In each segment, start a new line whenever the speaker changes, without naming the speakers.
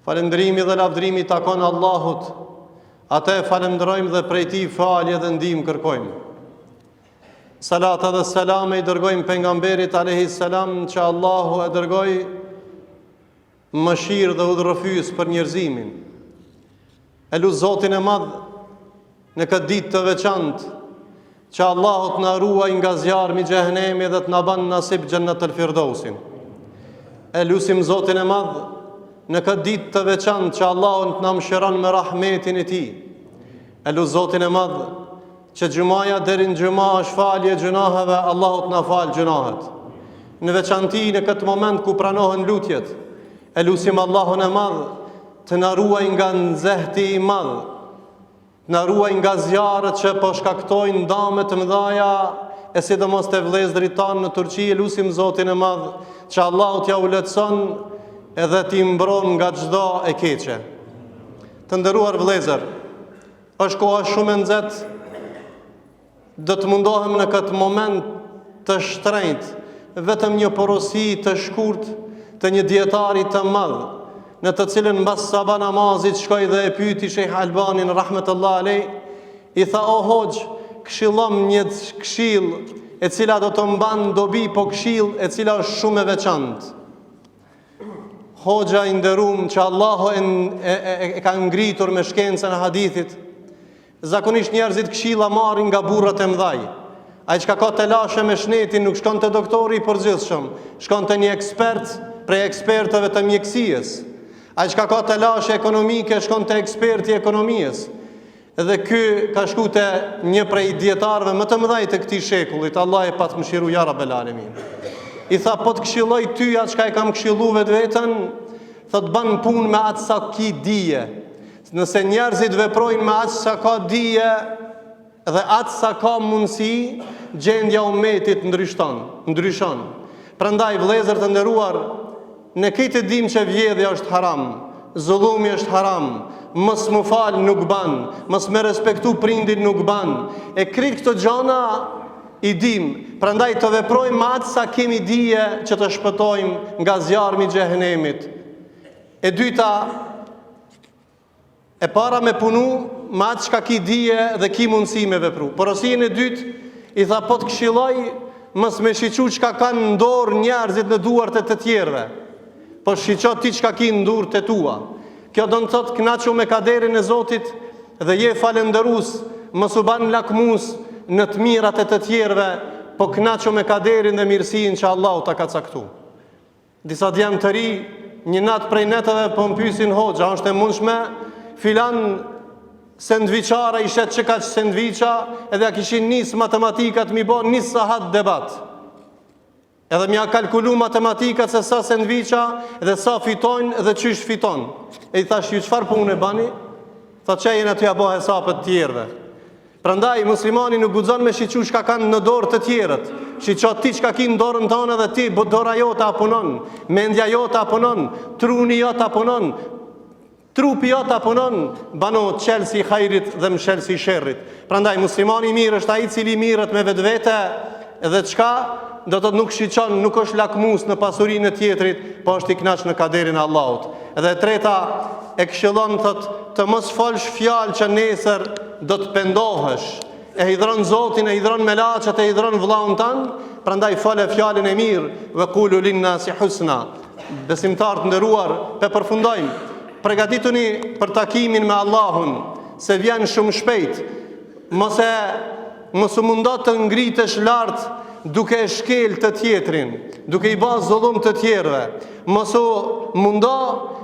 Falënderimi dhe lavdërimi i takon Allahut. Atë e falënderojmë dhe prej tij falje dhe ndihmë kërkojmë. Salate dhe selame i dërgojmë pejgamberit alejhi selam që Allahu e dërgoi mëshirë dhe udhërrëfyes për njerëzimin. E lus Zotin e madh në këtë ditë të veçantë që Allahu të na ruaj nga zjarmi i xhehenemit dhe të na ban nasip xhennetul firdausin. E lusim Zotin e madh në këtë ditë të veçantë që Allahu të na mëshiron me rahmetin e tij. E lus Zotin e madh që xhumaja deri në xhuma është falje e gjynaheve, Allahu të na fal gjynahet. Në veçanti në këtë moment ku pranohen lutjet, e lusim Allahun e madh Të na ruaj nga nxehti i madh, të na ruaj nga zjarret që po shkaktojnë dame të mëdhaja, e sidomos te vëllezërit tanë në Turqi, e lusim Zotin e madh që Allahu t'jau lehtëson edhe t'i mbron nga çdo e keqe. Të nderuar vëllezër, është koha shumë e nxehtë Do të mundohem në këtë moment të shtrenjtë, vetëm një porosi të shkurt të një dietari të madh, në të cilën mbas sabah namazit shkoi dhe e pyeti Shejh Albanin rahmetullah alej, i tha o hoxhë, këshillom një këshillë e cila do të m'ban dobi, po këshillë e cila është shumë e veçantë. Hoxha i nderum që Allahu e, e, e, e ka ngritur me shkencën e hadithit, Zakonisht njerëzit këshilla marrin nga burrat e mëdhaj. Ai çka ka telashe me shnetin nuk shkon te doktori i përgjithshëm, shkon te një ekspert prej ekspertëve të mjekësisë. Ai çka ka telashe ekonomike shkon te eksperti i ekonomisë. Dhe ky ka shku te një prej dijetarëve më të mëdhaj të këtij shekullit, Allahu e patë mëshiru ja rabbel alemin. I tha po të këshilloj ty atë çka e kam këshillu vetveten, thotë ban punë me atë sa ki dije. Nëse njerëzit veprojnë me aq sa ka dije dhe aq sa ka mundësi, gjendja e umetit ndryshton, ndryshon. Prandaj vëllezër të nderuar, ne krejt e dimë që vjedhja është haram, zullumi është haram, mos m'u fal nuk ban, mos me respektu prindin nuk ban. E krejt këto gjana i dimë, prandaj të veprojmë me aq sa kemi dije që të shpëtojmë nga zjarmi i xhehenemit. E dyta, e para me punu, me atë çka ki dije dhe ki mundësi me vepru. Porosinë e dytë, i tha po të këshilloj, mos me shiqu çka kanë në dorë njerëzit në duart e të tjerëve, po shiqo ti çka ki në duart e tua. Kjo do të thotë kënaqu me kaderin e Zotit dhe je falënderues, mos u ban lakmus në të mirat e të tjerëve, po kënaqu me kaderin dhe mirësinë që Allahu ta ka caktu. Disa djem të ri, një natë prej netëve po më pysin hoxha, a është e mundshme filan sendviçara i shet qekaq sendviça, edhe ja kishin nis matematikat m'i bo një sahat debat. Edhe m'ja kalkulu matematikat se sa sendviça dhe sa fitojnë dhe qysh fiton. E i thash ju çfarë pune bani? Tha që jena tu ja bo hesapet tjerëve. Prandaj muslimani nuk guxon me shiqu çka kanë në dorë të tjerët. Shiqo ti çka ki në dorën tënde dhe ti dora jote a punon, mendja jote a punon, truni jot a punon, trupi jot a punon, banu çelësi i hajrit dhe mshelësi i sherrit. Prandaj muslimani i mirë është ai i cili mirret me vetvete dhe çka do të thotë nuk shiqon, nuk është lakmus në pasurinë e tjetrit, po është i kënaqur në kaderin e Allahut. Dhe e treta, e këshillon thot të mos folsh fjalë që nesër do të pendohesh. E hidhron Zotin, e hidhron melaqet, e hidhron vëllaun tand, prandaj fole fjalën e mirë, ve kulu linnasi husna. Besimtarë të nderuar, pe përfundojmë. Pregatituni për takimin me Allahun, se vjen shumë shpejt. Mos e mos u mundo të ngritesh lart duke e shkel të tjetrin, duke i ba zullum të tjerëve. Mos u mundo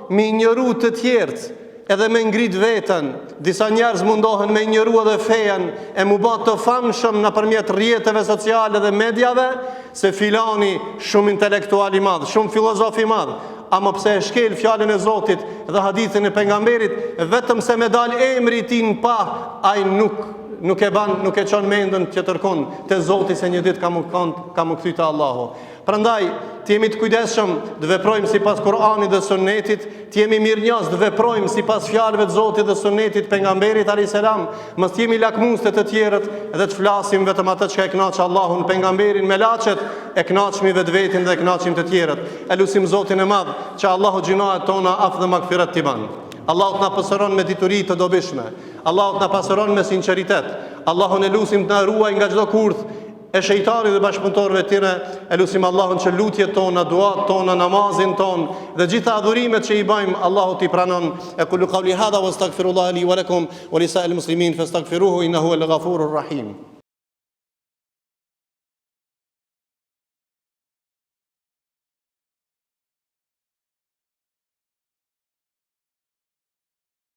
me injoru të tjerët edhe me ngrit veten. Disa njerëz mundohen me injoru edhe fejen e m'u ba të famshëm nëpërmjet rrjeteve sociale dhe mediave, se filani shumë intelektual i madh, shumë filozof i madh, ama pse e shkel fjalën e Zotit dhe hadithin e pejgamberit, vetëm se me dal emri i tij në pah, ai nuk nuk e ban, nuk e çon mendën tjetërkund te Zoti se një ditë ka m'u kanë, ka m'u kthy te Allahu. Prandaj, të jemi të kujdesshëm, të veprojmë sipas Kur'anit dhe Sunnetit, të jemi mirënjohës, të veprojmë sipas fjalëve të Zotit dhe Sunnetit të pejgamberit alayhis salam, mos të jemi lakmues te të tjerët dhe të flasim vetëm atë çka e kënaq Allahun, pejgamberin, melaqet. E kënaqmi vetvetin dhe e kënaqim të tjerët. E lusim Zotin e Madh që Allahu gjynahet tona af dhe magfiret t'i ban. Allahu të na pasuron me dituri të dobishme. Allahu të na pasuron me sinqeritet. Allahun e lusim të na ruaj nga çdo kurth e shejtanit dhe bashkëpunëtorëve të tyre, e lusim Allahun që lutjet tona, duat tona, namazin tonë dhe gjitha adhurimet që i bëjmë, Allahu t'i pranon. Ekulu kauli hadha wa astaghfirullah li wa lakum wa li sa'il muslimin fastaghfiruhu innahu huwal ghafurur rahim.